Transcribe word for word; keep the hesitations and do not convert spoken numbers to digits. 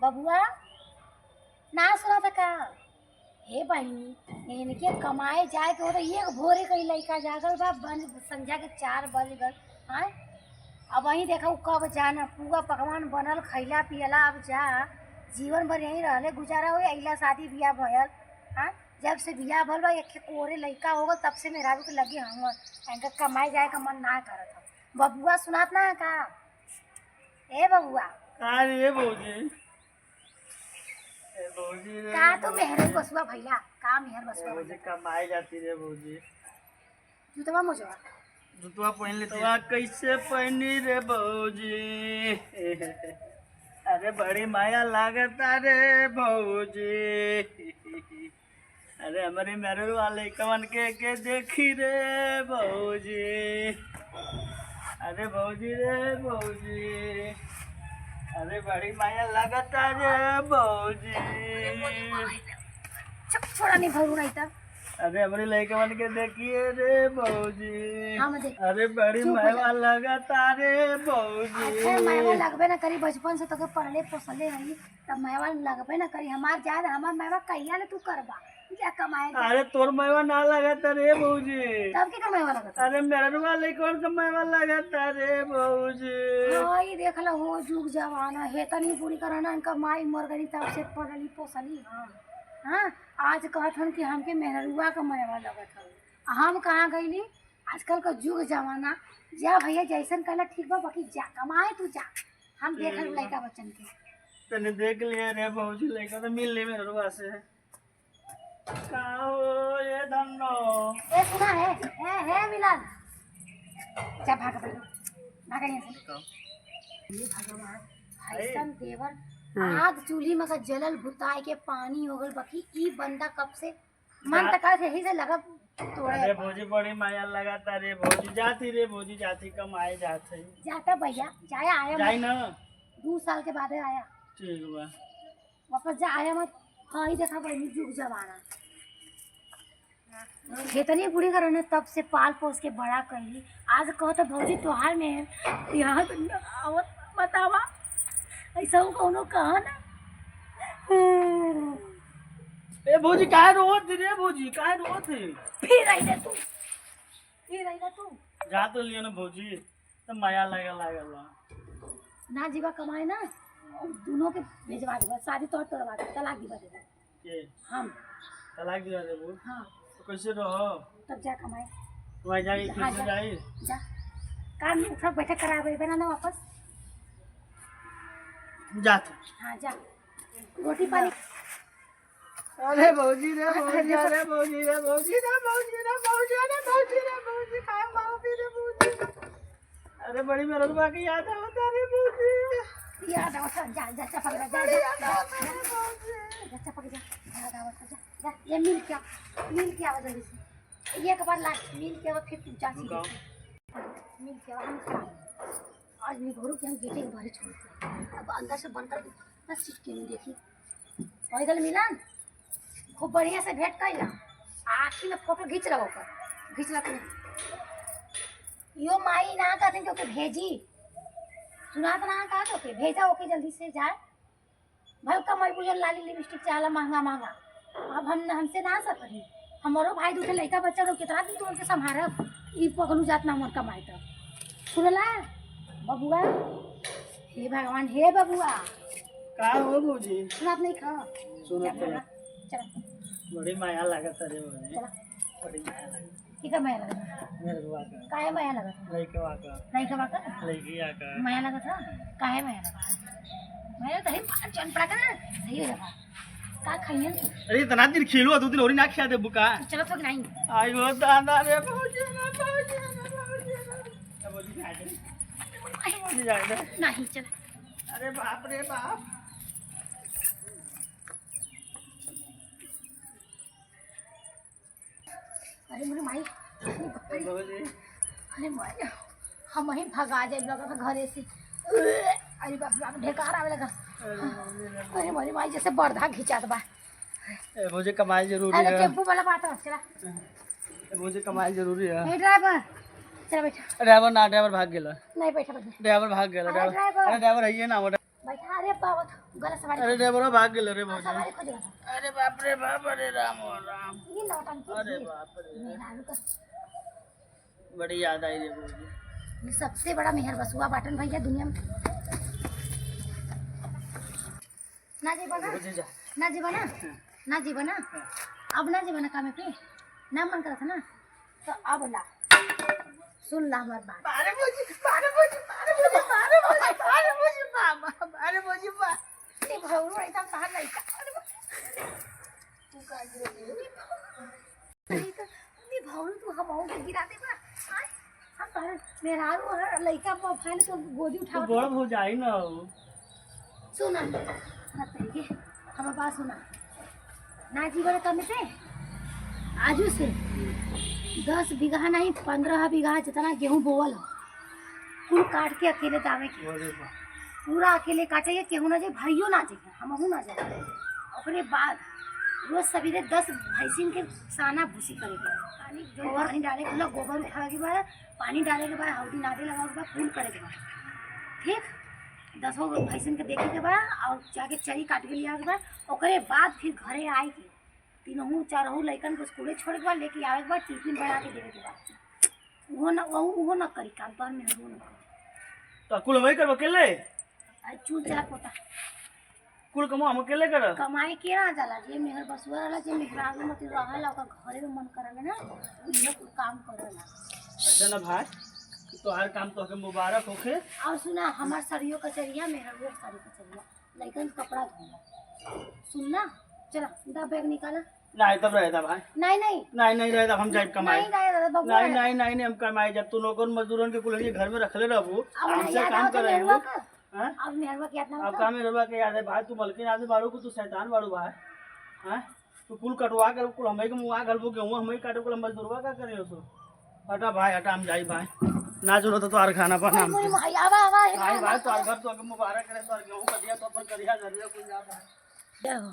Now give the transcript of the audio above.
बबुआ, ना सुना था का? हे बहिनी, इनके कमाए जाए के हो तो एक भोरे कहीं लइका जागल बा, बन संझा के चार बज गल। हाँ, अब वहीं देखा उ कब जाना, पुआ पकवान बनल, खैला पियला, अब जा, जीवन भर यहीं रहले गुजारा होई। अइला शादी बियाह भयल, हाँ, जब से बियाह भल बा, एक कोरे लइका हो गल, तब से मेहरारू के लगे हम, इनका कमाए जाए का मन ना करत ह। बबुआ सुनात ना है का? ए बबुआ। का रे भौजी? ए भौजी रे, का तू भौजी। मेहर बसुआ भैया, का मेहर बसुआ ए भौजी, भैया? कमाए जाती रे भौजी। जूतवा मोजवा। जूतवा पहन ले। जूतवा कैसे पहनी रे भौजी? अरे बड़ी माया लागता रे भौजी। अरे हमरे मेहररुआ लइकवन के, के देखी रे भौजी। अरे भौजी रे भौजी, अरे बड़ी माया लागता रे भौजी। चुप, छोड़ा नहीं भरू नहीं तब। अरे हमरे लइकवन के देखिए रे भौजी। हाँ, मैं देख- अरे बड़ी चुप हो जा। माया लागता रे भौजी। अच्छा, माया लगबे ना करी, बचपन से तोके पढ़ले पोसले हई। तब मैवा लगबे न करी, हमार जान, हमार मैवा कहिया ले तू करबा? जा कमाए जा। अरे तोर मैवा ना लगत रे भौजी। तब के का मैवा लगत? अरे मेहररुआ लइकन के मैवा लगत रे भौजी। हाँ, ई देख ला हो जुग जमाना, हेतनी बूढ़ी करना, इनका माई मर गई तब से पढ़ली पोसली हम। हाँ, आज कहत हन कि हमके मेहररुआ का मैवा लगत हन। हम कहाँ गईली? आजकल का जुग जमाना, जा भैया जैसन कहला ठीक बा, बाकी जा कमाए तू जा, हम देख ठीक बा। लइका बच्चन के। तने देख लिया रे भौजी, लइका तो मिल ले मेहररुआ से। का हो ये धन्नो? ए सुना है, ए हे मिलन, जा भाग भाग, भाग यहाँ से। बताओ। हे भगवान, अरे। ऐसन देवर, हाँ। आग चूल्ही में का जलल भुताए के पानी हो गल, बाकी ई बंदा कब से मन जा- त कहत यही से लगब तोड़े। अरे भौजी बड़ी माया लगाता रे भौजी, जाती रे भौजी, जाती कमाए जात है। जाता भैया, जाया आया जाई मत। ना। दो साल के बाद आया। ठीक बा। वापस जा आया मत। हाँ, ही देखा बहिनी जुग जमाना। इतनी बूढ़ी करो ने तब से पाल पोस के बड़ा कैली। आज कहत भौजी तोहार में यहाँ तो न आवत बतावा। ऐसा वो कौनो कहा ना। ए भौजी, काहे रोवत है रे भौजी, काहे रोवत है? फिर आई रे तू, फिर आई रे तू। जात रहलिए ना भौजी, तो माया लगे लागल बा। ना जीवा कमाए ना, दोनों के भेजवा देबा, शादी तोहर तोड़वा देबा, तलाक दिवा देबा। के? हम। तलाक दिवा देबू? हाँ। तो कैसे रहो? तब जा कमाए। कमाए जाई, हाँ, कैसे जा। जाई? जा। काम में उठक बैठक करावे बना ना वापस। जा तू। हाँ, जा। रोटी पानी। अरे भौजी रे भौजी, अरे भौजी रे भौजी रे भौजी रे भौजी रे भौजी, काय मारती रे भौजी। अरे बड़ी मेहररुआ की याद आवता रे भौजी। याद आवता, जा, जा, चपक जा, जा, बड़ी जा, याद जा, आवता रे भौजी। जा, चपक जा, याद आवता, जा, जा, ये मिल के आ, मिल के आवा जल्दी से। ये एक बार लास्ट मिल के आवा, फिर तू जा सीधे। रुको। मिल के आवा, हम आज मेहररू के हम गेटे के बाहर छोड़ के, अब अंदर से बंद कर दे, बस चिटके नहीं देखी। पैदल मिलन, खूब बढ़िया से भेंट कइला, आखिर में फोटो खींच ला ओकर, खींच ला तू। यो माई ना कहते कि ओके भेजी, सुनात ना का तो ओके भेजा, ओके जल्दी से जाए। भल कमर बुझल लाली लिपस्टिक चाहला महंगा महंगा, अब हम, हमसे ना सफरी। हमरो भाई दुठे लइका बच्चा लोग कितना दिन तू उनके संभारब? ई पगलू जात ना मन कमाए त। सुनला बबुआ, हे भगवान, हे बबुआ। का हो भौजी? सुनात नहीं खा? सुनत चला, है। चला। बड़ी माया लागत है रे भौजी। चला। बड़ी माया लागत। ठीक है, माया लागत। मेहररुआ का। काहे माया लागत? लइकवा का। लइकवा का? लइकिया का। माया लागत है? काहे माया लागत? माया तो है, जौन पड़ा का ना, सही हो जाबा। का खाइए तू? अरे इतना दिन खेलू, दो दिन और ना खिया देबू का? चलो तो नहीं। आई हो दादा रे, भौजी ना, भौजी ना, भौजी ना। अब भौजी जा दे। भौजी जा दे। नहीं, चल। अरे बाप रे बाप। अरे मोरे माई, अरे बाप रे। भौजी। अरे माई, हम ही भगा जाए लगा था घरे से। अरे बाप रे, बाप ढेकार आवे लगा। अरे मम्मी रे। अरे मोरे माई, जैसे बरधा घिंचात बा। ए भौजी, कमाई जरूरी अरे है। टेम्पू वाला बात है, चला। ए भौजी, कमाई जरूरी है। ए ड्राइवर, चला बैठा। ड्राइवर ना, ड्राइवर भाग गेला। नहीं बैठा, बैठा। ड्राइवर भाग गेला, अरे ड्राइवर। ड्राइवर। अरे ड्राइवर है ये ना, वो बैठा, अरे पावत, गलत सवारी अरे खोज। ड्राइवरवा भाग गेल रे हाँ, भौजी। सवारी खोज गलत। अरे बाप रे बाप, अरे राम हो राम। ये नौटंकी अरे थी। बाप रे। मेहरारू का बड़ी याद आई रे भौजी। ये सबसे बड़ा मेहर बसुआ बाटन भैया दुनिया में। ना जीवा ना? भौजी जा। ना जीवा ना? हाँ। ना जीवा ना? हाँ। अब ना जीवा ना कामे पे? ना मन करत है ना? तो अब ला। सुन ला हमार बात। अरे भौजी, अरे भौजी, अरे भौजी, अरे भौजी, अरे भौजी, बाबा, अरे भौजी, बा-, ये भौरू ऐसा कहा लइका। अरे भौजी। तू का गिरे? नहीं तो, नहीं भौरू तू हम के गिरा दे बा। आय, हम तोहरे मेहरारू है, लइका प-, फाइन तो गोदी तू उठावत बड़ है। भौजाई ना हो। सुना, ना तरीके, हमार बात सुना। ना जीवन कम से, आजू से दस बीघा नहीं, पन्द्रह बीघा जितना गेहूं बोवल हो, कुल काट के अकेले दावे के। अरे बा। पूरा अकेले काटे के, केहू ना जाए, भाइयों ना जाए, हमहू ना जाए। ओकरे बाद रोज सवेरे दस भैंसिन के साना भूसी करे के। पानी, जो पानी डाले के होला, गोबर उठावे के बाद, पानी डाले के बाद, हल्दी नादे लगावे के बाद, कुल करे के बाद, ठीक, दसों गो भैंसिन के देखे के बाद और जाके चरी काट के लिया के बाद, ओकरे बाद फिर घरे आए के तीनों चारों लइकन के स्कूले छोड़े के बाद, लेके आवे के बाद, टिफिन बना के देवे के बाद, उहो न, उहो, उहो न करी काम, तोहर मेहरारू न करी। तो कुल वही करबो अकेले? आ चूल चला पोता। कुल कमो हम अकेले करब? कमाए के ना जाला, जे मेहर बसुआ रहला, जे मेहरारू मत रहला, ओकर घरे में मन करला ना, इहे कुल काम करला। अच्छा ना भाई, तोहार काम तोहके मुबारक होखे। और सुना, हमार सरियो कचरिया, मेहरारू सारी कचरिया, लइकन के कपड़ा धोना। सुन ना, चला, दा बैग निकाला। नहीं, तब रहे दा भाई। नहीं, नहीं। नहीं, नहीं रहे दा, हम जाइब कमाए। नहीं, नहीं, दादा, बबुआ नहीं, रहे। नहीं, नहीं, नहीं, हम कमाए जब तू नौकर मजदूरन के कुल के घर में रखले रहबू, अब हमसे याद काम आवत है कराए मेहरुआ हो। का? हाँ? अब मेहरुआ के याद ना अब होता? का मेहरुआ के याद है भाई? तू मलकिन आदमी बाड़ू को तू शैतान बाड़ू भाई। हाँ? तू कुल कटवा कर कुल हमें के मुआ घलबू गेहूं हमें काटे कुल हम मजदूरवा का करे हो सो? हटा भाई, हटा, हम जाई भाई। ना चलो तो तोहार खाना बना कोई हमसे। मुझे भाई, आवा, आवा, हे भाई, भाई, भाई। तोहार घर तो अगर मुबारक करे, तोहार गेहूं कटिया तो अपन करिया धरिया कुल जा भाई। देखो,